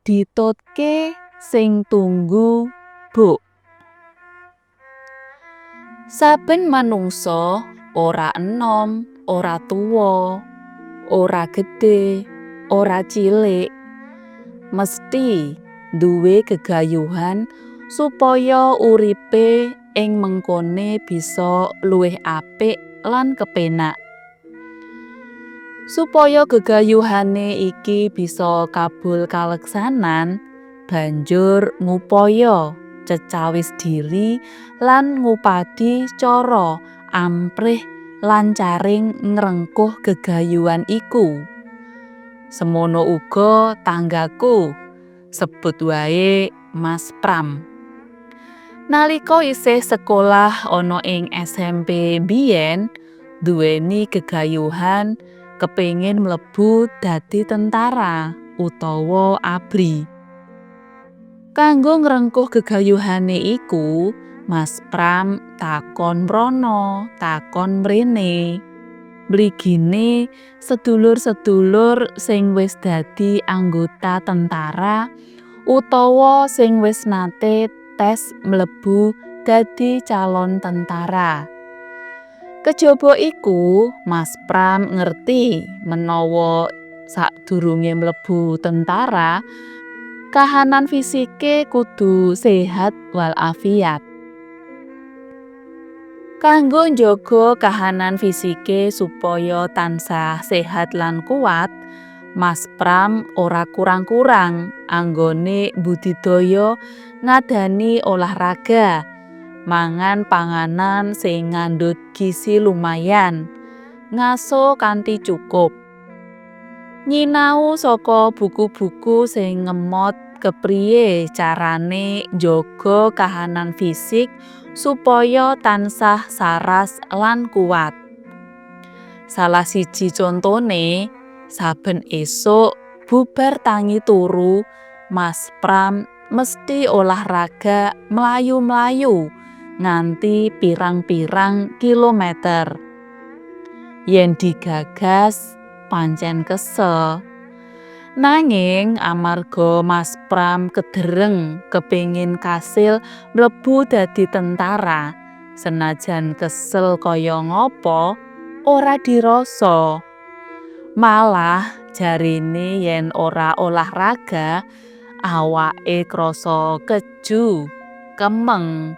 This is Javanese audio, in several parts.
Ditutke sing tunggu buk. Saben manungsa ora enom, ora tuwa, ora gedhe, ora cilik, mesti duwe gegayuhan supaya uripe ing mengkone bisa luwih apik lan kepenak. Supaya gegayuhane iki bisa kabul kaleksanan, banjur ngupaya cecawis diri lan ngupadi cara amprih lancaring ngrengkuh gegayuhan iku. Semono uga tanggaku, sebut wae Mas Pram. Nalika isih sekolah ana ing SMP mbiyen, duweni gegayuhan kepengin mlebu dadi tentara utawa ABRI. Kanggo ngrengkuh gegayuhane iku, Mas Pram takon mrono, takon mrene. Mligine sedulur-sedulur sing wis dadi anggota tentara utawa sing wis nate tes mlebu dadi calon tentara. Kejaba iku, Mas Pram ngerti menawa sadurunge mlebu tentara, kahanan fisike kudu sehat walafiat. Kanggo njaga kahanan fisike supaya tansah sehat lan kuat, Mas Pram ora kurang-kurang anggone mbudidaya ngadani olahraga, mangan panganan sing ngandhut gizi lumayan, ngaso kanthi cukup. Nyinau saka buku-buku sing ngemot kepriye carane njaga kahanan fisik supaya tansah saras lan kuat. Salah siji contone, saben esuk bubar tangi turu, Mas Pram mesti olahraga mlayu-mlayu nganti pirang-pirang kilometer. Yen digagas pancen kesel. Nanging amarga Mas Pram kedereng kepingin kasil mlebu dadi tentara, senajan kesel kaya ngapa ora dirasa. Malah jarene yen ora olahraga awake krasa keju, kemeng.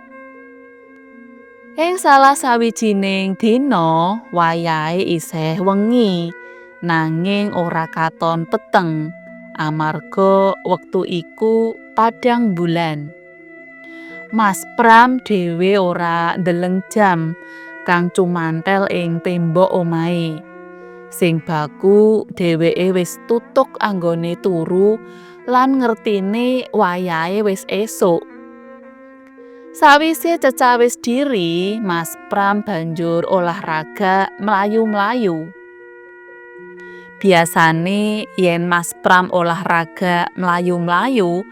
Ing salah sawijining dina wayahe isih wengi, nanging ora katon peteng amarga wektu iku padhang bulan. Mas Pram dhewe ora ndeleng jam kang cumanthel ing tembok omahe. Sing baku dheweke wis tutuk anggone turu lan ngertine wayahe wis esuk. Sawise cecawis diri, Mas Pram banjur olahraga mlayu-mlayu. Biasane yen Mas Pram olahraga mlayu-mlayu,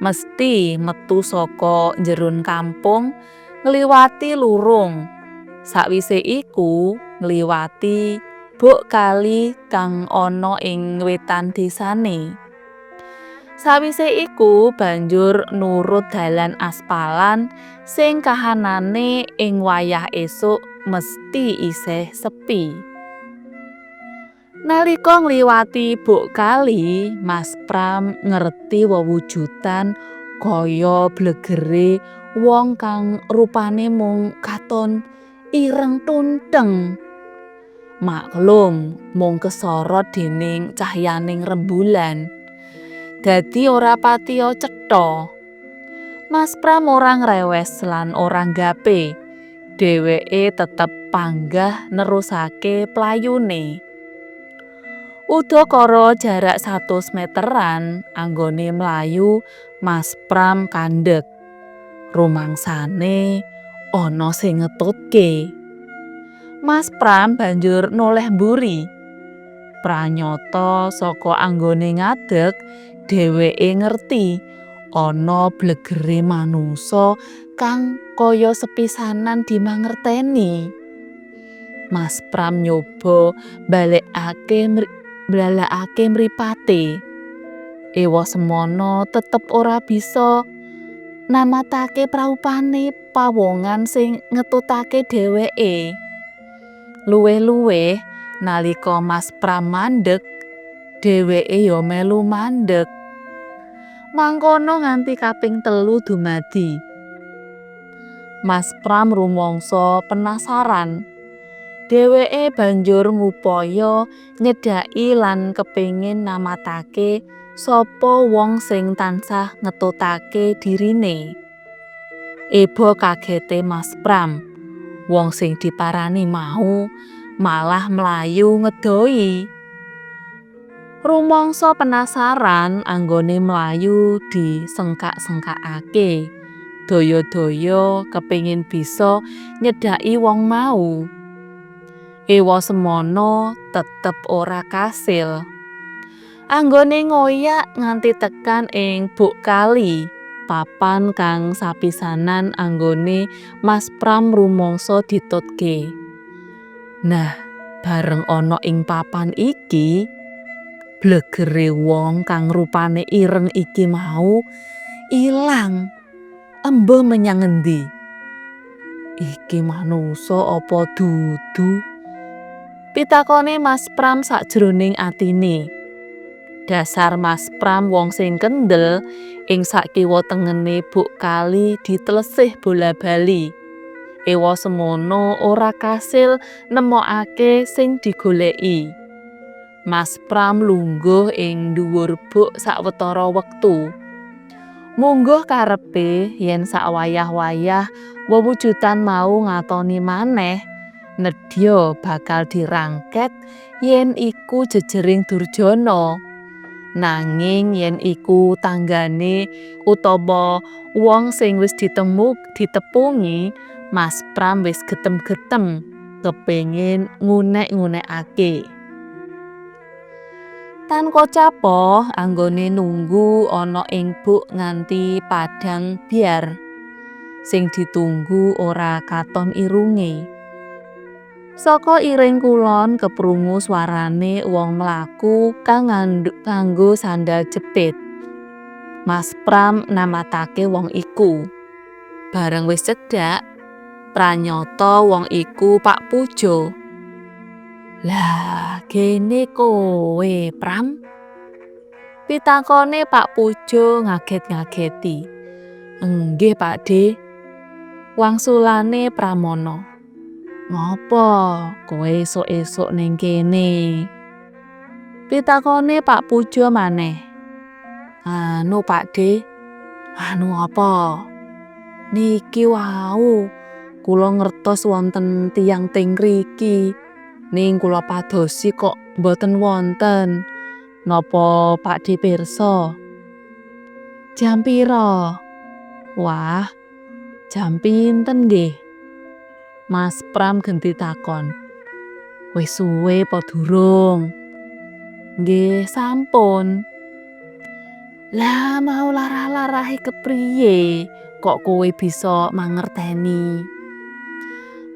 mesti metu saka njeron kampung ngliwati lurung. Sawise iku ngliwati buk kali kang ana ing wetan desane. Sawise iku banjur nurut dalan aspalan sing kahanane ing wayah esuk mesti isih sepi. Nalika ngliwati buk kali, Mas Pram ngerti wewujudan kaya blegere wong kang rupane mung katon ireng tuntheng. Maklum mung kesorot dening cahyaning rembulan. Dadi ora patiya cetha. Mas Pram ora ngrewes lan ora nggape. Dheweke tetep panggah nerusake playune. Udakara jarak 100 meteran anggone mlayu, Mas Pram kandhek. Rumangsane ana sing ngetutke. Mas Pram banjur noleh mburi. Pranyata saka anggone ngadeg, dheweke ngerti ana blegere manungsa kang kaya sepisanan dimangerteni. Mas Pram nyoba mbalekake mripate. Ewa semono tetep ora bisa namatake praupane pawongan sing ngetutake dheweke. Luwih-luwih nalika Mas Pram mandeg, dheweke ya melu mandeg. Mangkono nganti kaping telu dumadi. Mas Pram rumangsa penasaran. Dheweke banjur ngupaya nyedhaki lan kepingin namatake sapa wong sing tansah ngetutake dirine. Eba kagete Mas Pram, wong sing diparani mau malah mlayu ngedohi. Rumangsa penasaran anggone mlayu disengkak-sengkakake. Daya-daya kepingin bisa nyedhaki wong mau. Ewa semono tetep ora kasil. Anggone ngoyak nganti tekan ing buk kali, papan kang sapisanan anggone Mas Pram rumangsa ditutke. Nah, bareng ana ing papan iki, blegere wong kang rupane ireng iki mau ilang. Embuh menyang ngendi? Iki manungsa apa dudu? Pitakone Mas Pram sakjroning atine. Dasar Mas Pram wong sing kendel, ing sakiwa tengene buk kali ditelesih bola-bali. Ewa semono ora kasil nemokake sing digoleki. Mas Pram lungguh ing dhuwur buk sawetara wektu. Mungguh karepe yen sawayah-wayah wewujudan mau ngatoni maneh, nedya bakal dirangket yen iku jejering durjana. Nanging yen iku tanggane utawa wong sing wis ditepungi, Mas Pram wis getem-getem kepengin ngunek-ngunekake. Tan kocapo anggone nunggu ana ing buk nganti padhang byar. Sing ditunggu ora katon irunge. Saka iring kulon keprungu swarane wong mlaku kang nganggo sandal jepit. Mas Pram namatake wong iku. Bareng wis cedhak, pranyata wong iku Pak Pujo. "Lah, gene kowe, Pram?" pitakone Pak Pujo ngaget-ngageti. "Enggih, Pakdhe," wangsulane Pramono. "Ngopo kowe esuk-esuk ning kene?" pitakone Pak Pujo maneh. "Anu, Pakdhe." "Anu apa?" "Niki wau kula ngertos wonten tiyang teng ngriki. Ning kula padosi kok mboten wonten. Napa Pakdhe pirsa?" "Jam pira?" "Wah, jam pinten nggih?" Mas Pram genti takon. "Wis suwe apa durung?" "Nggih sampun." "Lah, mau larah-larahe kepriye kok kowe bisa mangerteni?"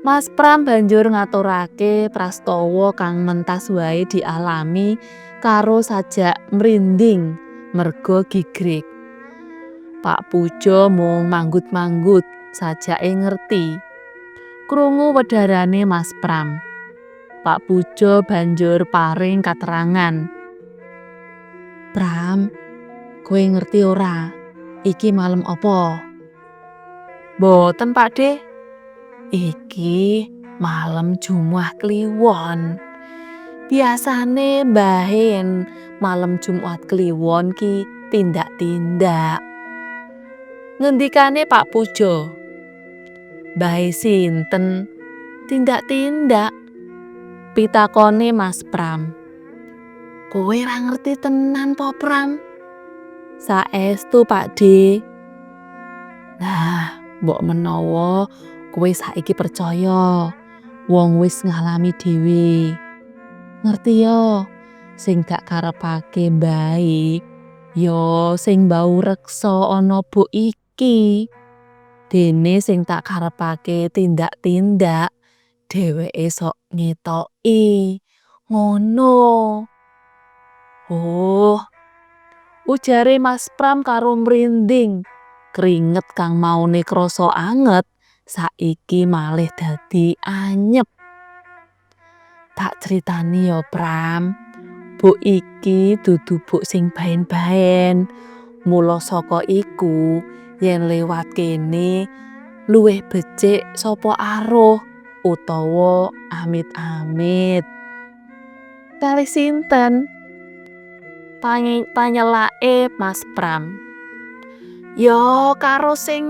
Mas Pram banjur ngaturake prastawa kang mentas wae dialami karo sajak mrinding merga gigrik. Pak Pujo mung manggut-manggut sajake ngerti. Krungu wedharane Mas Pram, Pak Pujo banjur paring katerangan. "Pram, kowe ngerti ora iki malem apa?" "Mboten, Pakdhe." "Iki malem Jumat Kliwon. Biasane mbahe yen malem Jumat Kliwon ki tindak-tindak," ngendikane Pak Pujo. "Mbahe sinten tindak-tindak?" pitakone Mas Pram. "Kowe ra ngerti tenan po, Pram?" "Saestu, Pakdhe." "Lah, mbok menawa kowe saiki percaya, wong wis ngalami dhewe. Ngerti yo, sing dak karepake mbahe ya sing mbaureksa ana buk iki. Dene sing tak karepake tindak-tindak, dheweke sok ngetoki. Ngono." "Oh, Ujare Mas Pram karo mrinding. Kringet kang maune krasa anget saiki malih dadi anyep. Tak critani ya, Pram. Buk iki dudu buk sing baen-baen. Mula saka iku yen lewat kene luwih becik sapa aruh utawa amit-amit. Kalih sinten? Panyelake Mas Pram. Ya karo sing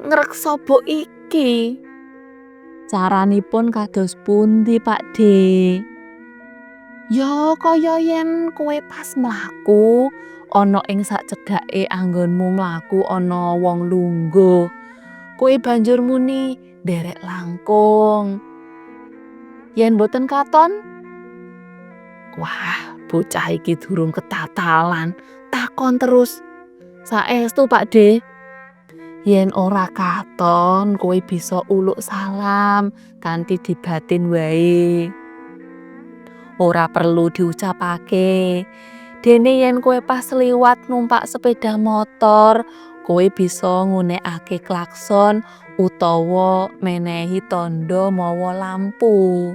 ngreksa buk iki. Caranipun kados pundi, Pakdhe? Ya kaya yen kowe pas mlaku ana ing sacedhake anggonmu mlaku ana wong lungguh. Kowe banjur muni, "Nderek langkung." Yen boten katon? Wah, bocah iki durung ketatalan, takon terus. Saestu, Pakdhe. Yen ora katon, kowe bisa uluk salam kanthi dibatin wae. Ora perlu diucapake. Dene yen kowe pas liwat numpak sepeda motor, kowe bisa ngunekake klakson utawa menehi tandha mawa lampu.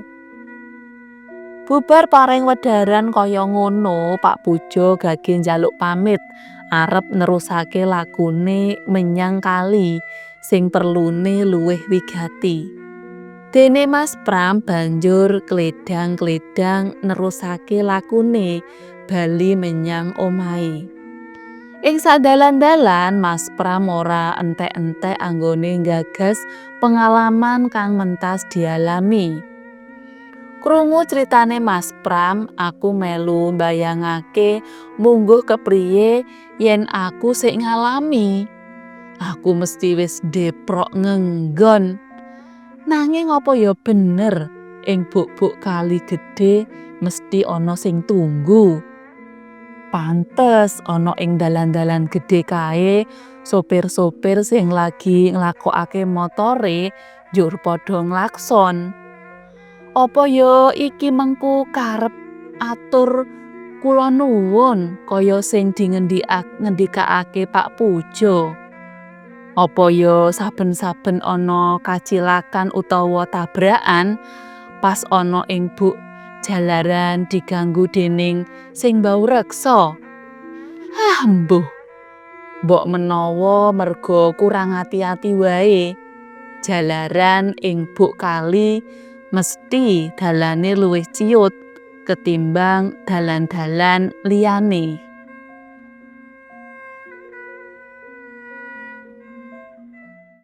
Bubar paring wedaran kaya ngono, Pak Pujo gage njaluk pamit arep nerusake lakune menyang kali sing perlune luwih wigati. Dene Mas Pram banjur kledang-kledang nerusake lakune bali menyang omahe. Ing sadalan-dalan Mas Pram ora entek-entek anggone nggagas pengalaman kang mentas dialami. Krungu critane Mas Pram, aku melu mbayangake mungguh kepriye yen aku sik ngalami. Aku mesti wis ndeprok ngenggon. Nanging apa ya bener ing buk-buk kali gedhe mesti ana sing tunggu? Pantes ana ing dalan-dalan gedhe kae sopir-sopir sing lagi nglakokake motore njur padha nglakson. Apa ya iki mengku karep atur kula nuwun kaya sing dingendikake Pak Pujo? Apa ya saben-saben ana kacilakan utawa tabrakan pas ana ing buk jalaran diganggu dening sing mbaureksa? Ah, embuh. Mbok menawa merga kurang ati-ati wae. Jalaran ing buk kali mesti dalane luwih ciut ketimbang dalan-dalan liyane.